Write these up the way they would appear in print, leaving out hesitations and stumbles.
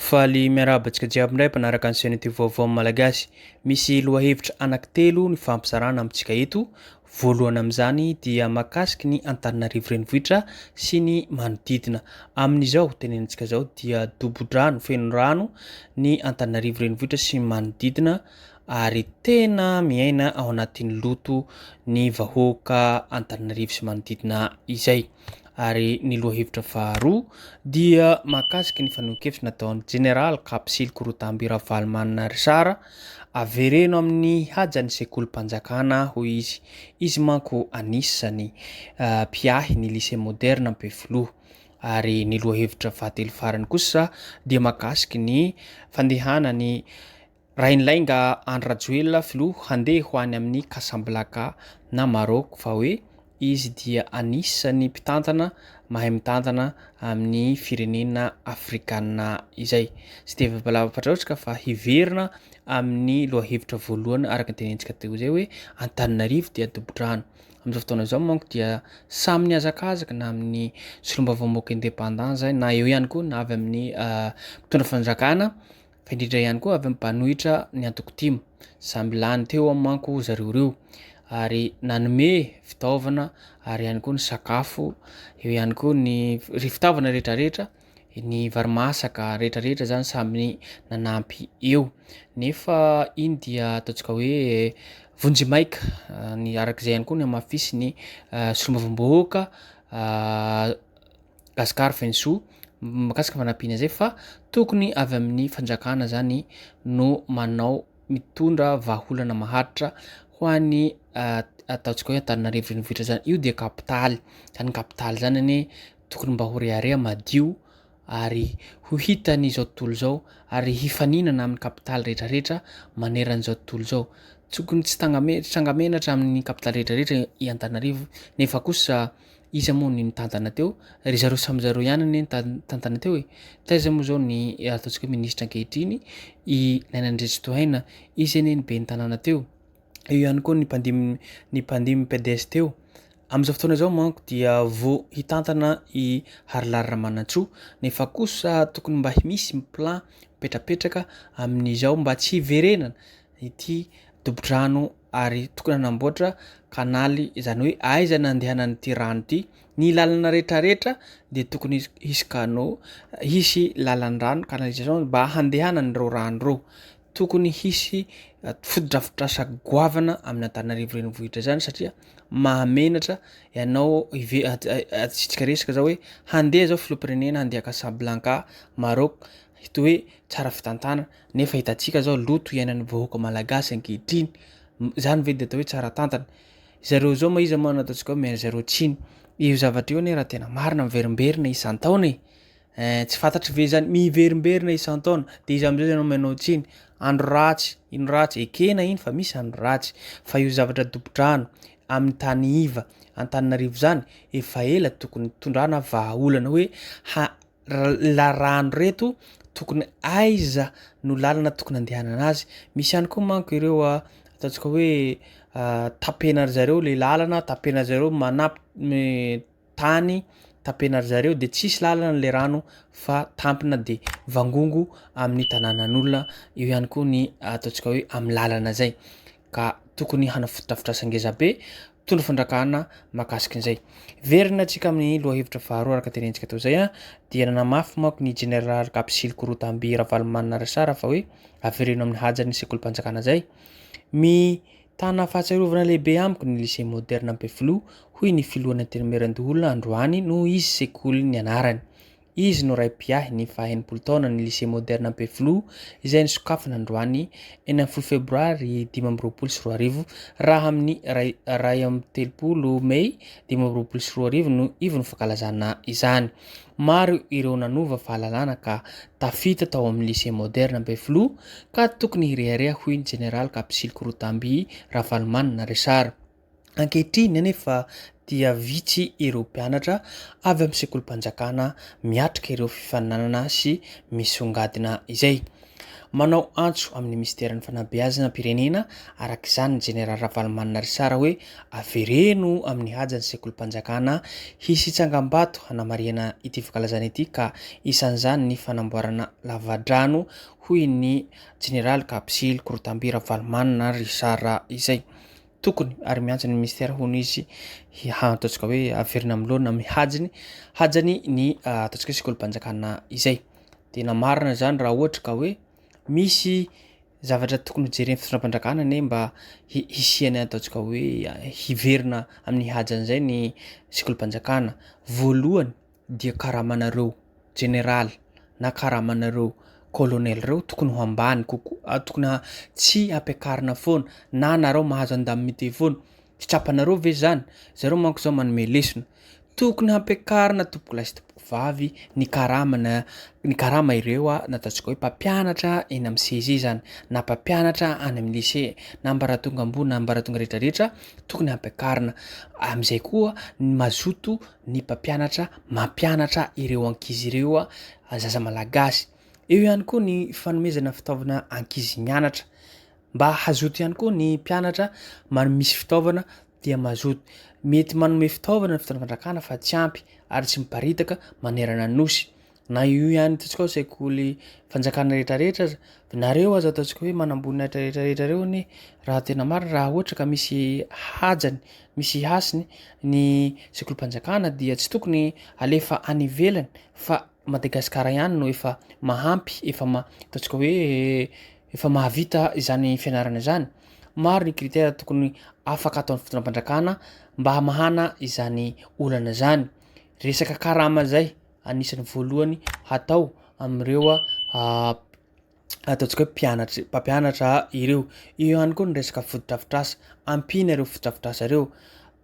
Faly miarahaba antsika jiaby indray mpanaraka ny chaîne YouTube Vaovao Malagasy. Misy lohahevitra anankitelo ny fampizarana amintsika eto. Voalohany amin'izany dia mahakasiky ny Antananarivo Renivohitra sy ny manodidina. Amin'izao tenenintsika izao dia dobo-drano feno rano ny Antananarivo Renivohitra sy ny manodidina ary tena miaina ao anatin'ny loto ny vahoaka Antananarivo sy manodidina izay. Ary ny lohahevitra faharoa dia mahakasika ny fanehoan-kevitra nataon'ny Jeneraly Kapsily Korotamby Ravalomanana Richard, avereno amin'ny haja ny sekolim-panjakana hoy izy. Izy manko anisan'ny mpiahy ny Lycée Moderne Ampefiloha. Ary ny lohahevitra fahatelo farany kosa dia mahakasiky ny fandehanan'i Rainilainga Andry Rajoelina filoha handeha ho any amin'ny Casablanca na Maroc fa hoe izy dia anisan'ny mpitantana mahay mitantana amin'ny firenena afrikana izay. Tsy dia valavatraotsika fa hiverina amin'ny lohahevitra voalohany araka ny tenentsika teo izay hoe Antananarivo dia dobo-drano. Amin'izao fotoana izao manko dia samy nihazakazaka na amin'ny solombavambahoaka indépendant izay na eo ihany koa na avy amin'ny mpitondra fanjakana fa indrindra ihany koa avy amin'ny mpanohitra ny antoko tim. Samby lany teo manko zareo ireo ary nanome fitaovana ary ihany koa ny sakafo, eo ihany koa ny ry fitaovana rehetrarehetra, ny vary masaka rehetrarehetra zany samy nanampy eo. Nefa iny dia ataontsika hoe vonjimaika ny arak'izay ihany koa ny hamafisin'ny solombavambahoaka Gascar Fenosoa mahakasika fanampiana izay fa tokony avy amin'ny fanjakana zany no manao mitondra vahaolana maharitra ho an'ny ataontsika hoe Antananarivo renivohitra zany, io dia kapitaly, zany kapitaly zany anie tokony mba ho rehareha madio ary ho hitan'izao tontolo izao ary hifaninana amin'ny kapitaly rehetrarehetra maneran'izao tontolo izao, tokony tsy tangame- tsy trangamenatra amin'ny kapitaly rehetrarehetra i Antananarivo nefa kosa Iza moa ny nitantana teo? Ry zareo samy zareo ihany anie nitantana teo e! Taiza moa izao ny ataontsika hoe minisitra ankehitriny, i Naina Andriantsitohaina, izy anie ny ben'ny tanàna teo, eo ihany koa ny mpandimby ny mpandimby PDS teo. Amin'izao fotoana izao manko dia vao hitantana i Harilary Ramanantsoa, nefa kosa tokony mba misy plan mipetrapetraka amin'izao mba tsy hiverenana ity dobo-drano ary tokony hanamboatra kanaly izany hoe aiza no andehanan'ity rano ity, ny lalana rehetrarehetra dia tokony hisy canaux, hisy lalan-drano canalisation mba handehanan'ireo rano ireo, tokony hisy fotodrafitrasa goavana amin'ny Antananarivo renivohitra zany satria mahamenatra ianao hive- asiantsika resaka zao hoe handeha zao filoham-pirenena handeha Casablanca Maroc hita hoe tsara fitantana Nefa hitantsika zao loto iainan'ny vahoaka malagasy ankehitriny, zany ve de atao hoe tsara tantana? Zareo zao ma iza ma no ataontsika hoe omena zareo tsiny? Io zavatra io anie raha tena marina miverimberina isan-taona e, eh tsy fantatry ve zany miverimberina isan-taona de iza am'zay zany omenao tsiny? Andro ratsy, ino ratsy, ekena iny fa misy andro ratsy fa io zavatra dobo-drano amin'ny tany iva Antananarivo zany efa ela tokony nitondrana vahaolana hoe ha- la rano reto tokony aiza no lalana tokony andehanana azy, misy ihany koa manko ireo ataontsika hoe tapenan-dry zareo le lalana, tapenan-dry zareo manampy tany, tapenan-dry zareo de tsisy lalana le rano fa tampina de vangongo amin'ny tanànan'olona, eo ihany koa ny ataontsika hoe amin'ny lalana zay ka tokony hanao fotodrafitrasa ngeza be mpitondra fandrakana mahakasika an'izay. Hiverina antsika amin'ny lohahevitra faharoa araka tenentsika teo izay dia nanamafy manko ny jeneraly Kapsily Korotamby Ravalomanana Richard fa hoe avereno amin'ny hajany ny sekolim-panjakana izay. Mitana fahatsiarovana lehibe amiko ny Lycée Moderne Ampefiloha hoy ny filohan'ny Antenimierandoholona androany noho izy sekoly nianarany. Izy no ray mpiahy ny faha 60 taona ny Lycée Moderne Ampefiloha izay nisokafana androany 16 febroary 2025 raha amin'ny 31 mey 2025 no ivon'ny fankalazana izany. Maro ireo nanova fahalalana ka tafita tao amin'ny Lycée Moderne Ampefiloha ka tokony hirehareha hoy ny Jeneraly Kapsily Korotamby Ravalomanana Richard. Ankehitriny anefa dia vitsy ireo mpianatra avy amin'ny sekolim-panjakana miatrika ireo fifaninanana sy misongadina izay. Manao antso amin'ny minisiteran'ny fanabeazam-pirenena araka izany ny jeneraly Ravalomanana Richard hoe avereno amin'ny haja ny sekolim-panjakana, hisy tsangambato hanamarihana ity fankalazana ity ka isan'izany ny fanamboarana lavadrano hoy ny jeneraly Kapsily Korotamby Ravalomanana Richard izay. Tokony ary miantso ny minisitera hono izy ataontsika hoe averina amin'ny laonina amin'ny hajiny hajany ny ataontsika hoe sekolim-panjakana izay. Tena marina izany raha ohatra ka hoe misy zavatra tokony hojeren'ny fitondram-panjakana anie mba hisian'ny ataontsika hoe hiverina amin'ny hajan'izay ny sekolim-panjakana. Voalohany dia karamanareo jeneraly na karamanareo kolonely reo tokony ho ambany kokoa, tokony tsy ampiakarina foana na nareo mahazo indemnité foana. Tsy tsapanareo ve zany? Zareo manko zao manome lesona. Tokony hampiakarina tompokolahy sy tompokovavy ny karama na ny karama ireo na ataontsika hoe mpampianatra eny amin'ny CEG zany na mpampianatra any amin'ny lycée na ambaratonga ambony na ambaratonga rehetrarehetra tokony hampiakarina. Amin'izay koa ny mazoto ny mpampianatra mampianatra ireo ankizy ireo zaza malagasy. Eo ihany koa ny fanomezana fitaovana ankizy mianatra. Mba hazoto ihany koa ny mpianatra misy fitaovana dia mazoto. Mety manome fitaovana ny fitondram-panjakana fa tsy ampy ary tsy miparitaka manerana ny nosy. Na io ihany ataontsika hoe sekoly fanjakana rehetrarehetra aza, nareo aza ataontsika hoe manamboninahitra rehetrarehetra reo anie raha tena marina raha ohatra ka misy hajany, misy hasiny ny sekolim-panjakana dia tsy tokony alefa any ivelany fa Madagasikara ihany no efa mahampy, efa ma- ataontsika hoe efa mahavita izany fianarana izany. Maro ny critère tokony afaka ataon'ny fitondram-panjakana mba hamahana izany olana izany. Resaka karama zay anisan'ny voalohany hatao amin'ireo ataontsika hoe mpianatra mpampianatra ireo. Eo ihany koa ny resaka fotodrafitrasa, ampiana ireo fotodrafitrasa ireo.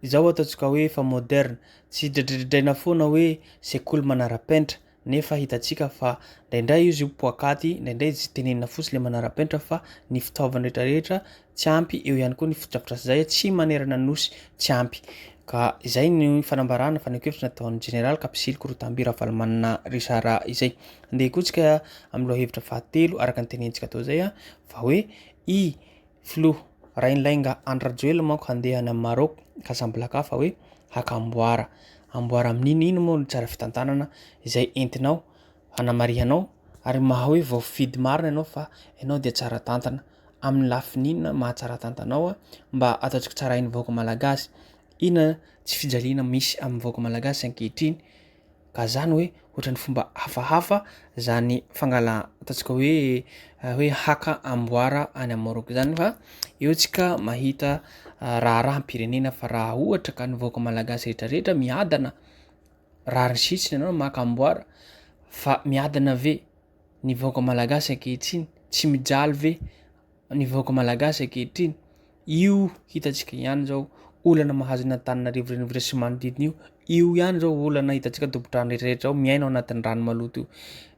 Izao ataontsika hoe efa moderne, tsy dradradradraina foana hoe sekoly manara-penitra nefa hitantsika fa indraindray izy io poakaty, indraindray izy tenenina fotsiny le manara-penitra fa ny fitaovana rehetrarehetra tsy ampy, eo ihany koa ny fotodrafitrasa izay tsy manerana ny nosy tsy ampy. Ka izay ny fanambarana fanehoan-kevitra nataon'ny jeneraly Kapsily Korotamby Ravalomanana Richard izay. Andeha koa tsika amin'ny lohahevitra fahatelo araka ny tenentsika teo izay fa hoe i Filoha Rainilainga Andry Rajoelina manko handeha any Maroc Casablanca fa hoe haka amboara. Amboara amin'ino? Ino moa no tsara fitantanana izay entinao hanamarihanao ary maha hoe voafidy marina ianao fa ianao dia tsara tantana. Amin'ny lafiny inona maha tsara tantanao mba ataontsika tsarain'ny vahoaka malagasy? Inona tsy fijaliana misy amin'ny vahoaka malagasy ankehitriny? Ka zany hoe ohatran'ny fomba hafahafa zany fangala ataontsika hoe hoe haka amboara any Maroc zany fa eo tsika mahita raharaham-pirenena fa raha ohatra ka ny vahoaka malagasy rehetrarehetra miadana rariny sy hitsiny ianao maka amboara fa miadana ve ny vahoaka malagasy ankehitriny? Tsy mijaly ve ny vahoaka malagasy ankehitriny? Io hitantsika ihany zao olana mahazo ny Antananarivo renivohitra sy manodidina io, io ihany zao olana hitantsika tompon-trano rehetrarehetra ao miaina ao anatin'ny rano maloto io.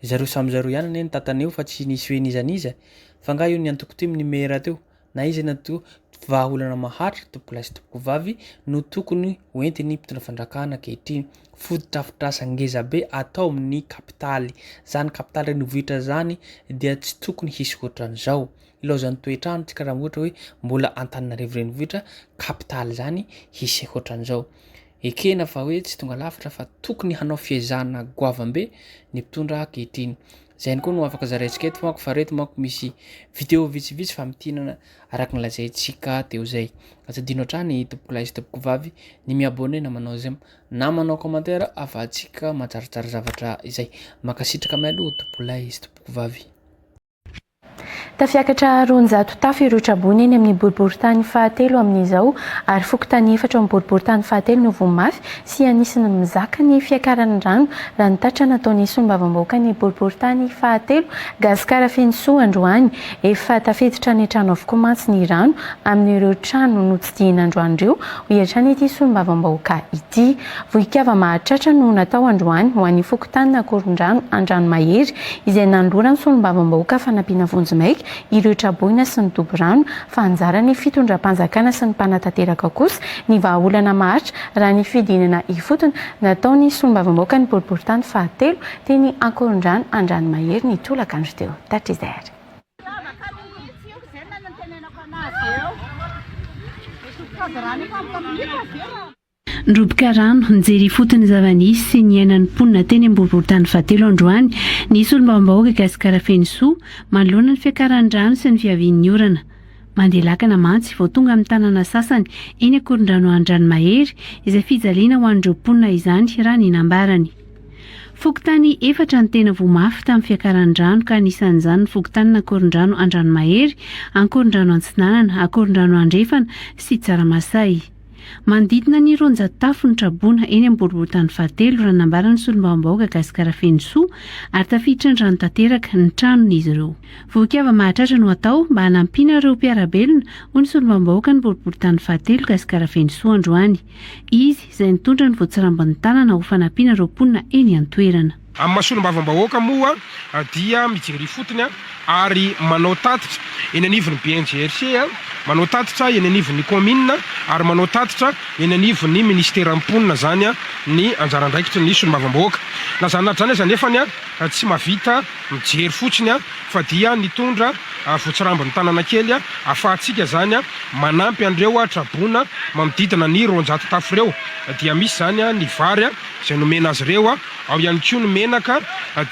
Zareo samy zareo ihany anie nitantana io fa tsy nisy hoe n'iza n'iza e. Fa nga io ny antoko tim ny maire teo? Na iza na to vahaolana maharitra tompokolahy sy tompokovavy no tokony ho entin'ny mpitondra fanjakana ankehitriny. Fotodrafitrasa ngeza be atao amin'ny kapitaly. Zany kapitaly renivohitra zany dia tsy tokony hisy ohatran'izao. Ilaozan'ny toetr'andro tsika raha ohatra hoe mbola Antananarivo renivohitra kapitaly zany hisy ohatran'izao. Ekena fa hoe tsy tonga lafatra fa tokony hanao fiezahana goavam-be ny mpitondra ankehitriny. Zay ihany koa no afaka zaraintsika eto manko fa reto manko misy video vitsivitsy famintinana araka ny lazaintsika teo zay. Aza adino hatrany tompokolahy sy tompokovavy ny mi-abonner na manao j'aime na manao commentaire ahafahantsika mahatsaratsara zavatra izay. Mankasitraka mialoha tompokolahy sy tompokovavy. Tafiakatra 200 tafo ireo traboina eny amin'ny boriborintany fahatelo amin'izao ary fokontany efatra ao amin'ny boriborintany fahatelo no voa mafy sy anisan'ny mizaka ny fiakaran'ny rano raha ny tatitra nataon'ny solombavambahoakan'ny boriborintany fahatelo Gascar Fenosoa androany. Efa tafiditra any an-trano avokoa mantsy ny rano amin'ireo trano notsidihina androany ireo, hoy hatrany ity solombavambahoaka ity. Vohikava mahatratra no natao androany ho an'ny fokontanin'Ankorondrano Andranomahery izay nanoloran'ny solombavambahoaka fanampiana vonjimaika ireo traboina sy ny dobo rano fa anjaran'ny fitondram-panjakana sy ny mpanatanteraka kosa ny vahaolana maharitra raha ny fidinana ifotony nataon'ny solombavambahoakan'ny boriborintany fahatelo teny Ankorondrano Andranomahery ny tolakandro teo. Tatrizay ary. Niroboka rano, nijery ifotony ny zava-nisy sy niainan'ny mponina teny Ambohiborotany fahatelo androany ny solombavambahoaka Gasikara Fenosoa manoloana ny fiakaran'ny rano sy ny fiavian'ny orana. Mandeha lakana mantsy vao tonga amin'ny tanàna sasany eny Ankorondrano Andranomahery izay fijaliana ho an'ireo mponina izany raha ny nambarany. Fokontany efatra no tena voa mafy tamin'ny fiakaran'ny rano ka anisan'izany ny fokontanin'Ankorondrano Andranomahery, Ankorondrano Antsinanana, Ankorondrano Andrefana sy Tsaramasay. Manodidina ny 200 tafo ny traboina eny amin'ny boriborintany fahatelo raha nambaran'ny solombavambahoaka Gasikara Fenosoa ary tafiditra ny rano tanteraka ny tranon'izy ireo. Vohikava mahatratra no atao mba hanampiana ireo mpiara-belona hoy ny solombavambahoaka ny boriborintany fahatelo Gasikara Fenosoa androany. Izy izay nitondra ny voatsirambin'ny tanana ho fanampiana ireo mponina eny an-toerana. Amin'ny maha solombavambahoaka moa dia mijery ifotony ary manao tatitra eny anivon'ny BNGRC, manao tatitra eny anivon'ny kaominina ary manao tatitra eny anivon'ny minisiteran'ny mponina izany ny anjara andraikitry ny solombavambahoaka. Na izany na izany aza anefany tsy mahavita mijery fotsiny fa dia nitondra voatsirambin'ny tanana kely ahafahantsika izany manampy an'ireo traboina manodidina ny 200 tafo ireo dia misy izany ny vary izay nomena azy ireo, ao ihany koa ny menaka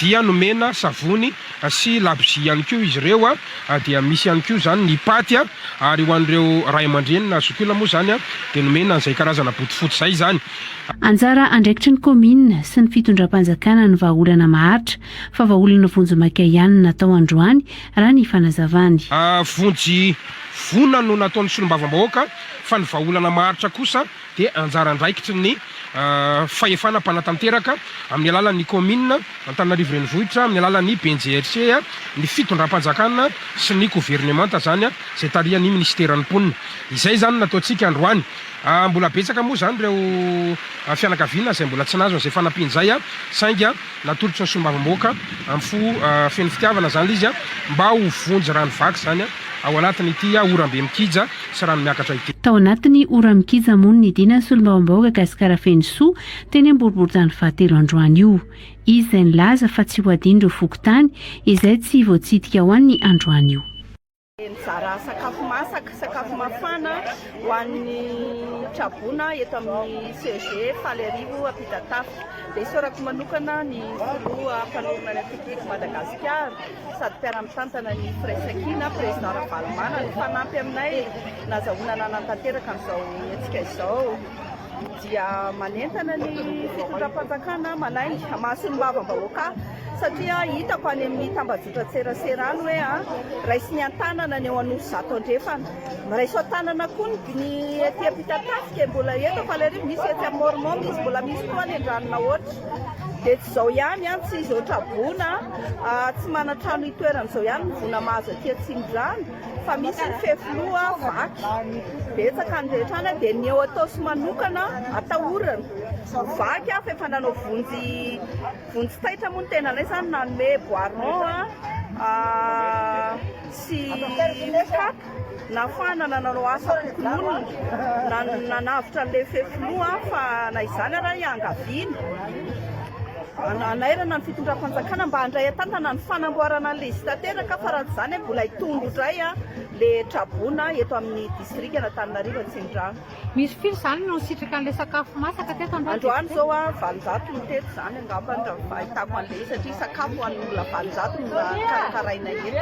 dia nomena savony sy labozia ihany koa izy ireo, dia misy ihany koa izany ny paty ary ho an'ireo ray aman-dreny na zokiolona moa izany dia nomena an'izay karazana bodofotsy izay izany. Anjara andraikitry ny kaominina sy ny fitondram-panjakana ny vahaolana maharitra fa vahaolana vonjimaika ihany no natao androany raha ny fanazavany. Vonjy voina no nataon'ny solombavambahoaka fa ny vahaolana maharitra kosa dia anjara andraikitry ny fahefana mpanatanteraka amin'ny alalan'ny kaominina Antananarivo Renivohitra, amin'ny alalan'ny BNGRC, ny fitondram-panjakana sy ny governemanta izany izay tarihan'ny minisiteran'ny mponina. Izay izany no nataontsika androany. Mbola betsaka moa izany ireo fianakaviana izay mbola tsy nahazo an'izay fanampiana izay saingy Natolotry ny solombavambahoaka amin'ny fo feno fitiavana izany ilay izy mba ho vonjy rano vaky izany ao anatin'ity oram-be mikija sy rano miakatra ity. Tao anatin'ny ora-mikija moa no nidinan'ny solombavambahoaka Gasikara Fenosoa teny Amborobordany fahatelo androany io. Izy izay nilaza fa tsy ho adino ireo fokontany izay tsy voatsidika ho an'ny androany io. Nizara sakafo masaka, sakafo mafana ho an'ny traboina eto amin'ny CEG Faly Arivo Ampitatafika. Dia isaorako manokana ny filoha mpanorina ny antoko Tiako Madagasikara sady mpiara-mitantana ny Firaisankina, Président Ravalomanana, nifanampy aminay nazahoana nanatanteraka an'izao hetsika izao. Dia manentana ny fitondram-panjakana manainga maha solombavambahoaka ahy satria hitako any amin'ny tambajotran-tserasera any hoe raisiny an-tanana ny eo Anosizato Andrefana. Raiso an-tanana koa ny ety Ampitatafika e, mbola eto Anfaliarivo misy, etsy amin'ny Mormon misy, mbola misy koa any Andranonahoatra. Dia tsy izao ihany, tsy izao traboina, tsy manan-trano hitoerana izao ihany ny voina mahazo aty Atsimondrano. Fa misy ny fefiloha vaky betsaka any rehetra any dia ny eo Antaosy manokana atahorana ho vaky aho fa efa nanao vonjy vonjy taitra moa ny tenanay izany nanome bois rond sy kitapo nahafahana nanao asa fokonolona nanavotra an'ilay fefiloha fa na izany ara iangaviana Hanairana ny fitondram-panjakana mba handray an-tanana ny fanamboarana an'ilay izy tanteraka fa raha tsy izany mbola hitombo indray ilay traboina eto amin'ny distrikan'Antananarivo Atsimondrano. Misy firy izany no nisitraka an'ilay sakafo masaka teto androany? Androany izao 800 no teto izany angamba raha ny fahitako an'ilay izy satria sakafo ho an'ny olona 800 no karakaraina eto.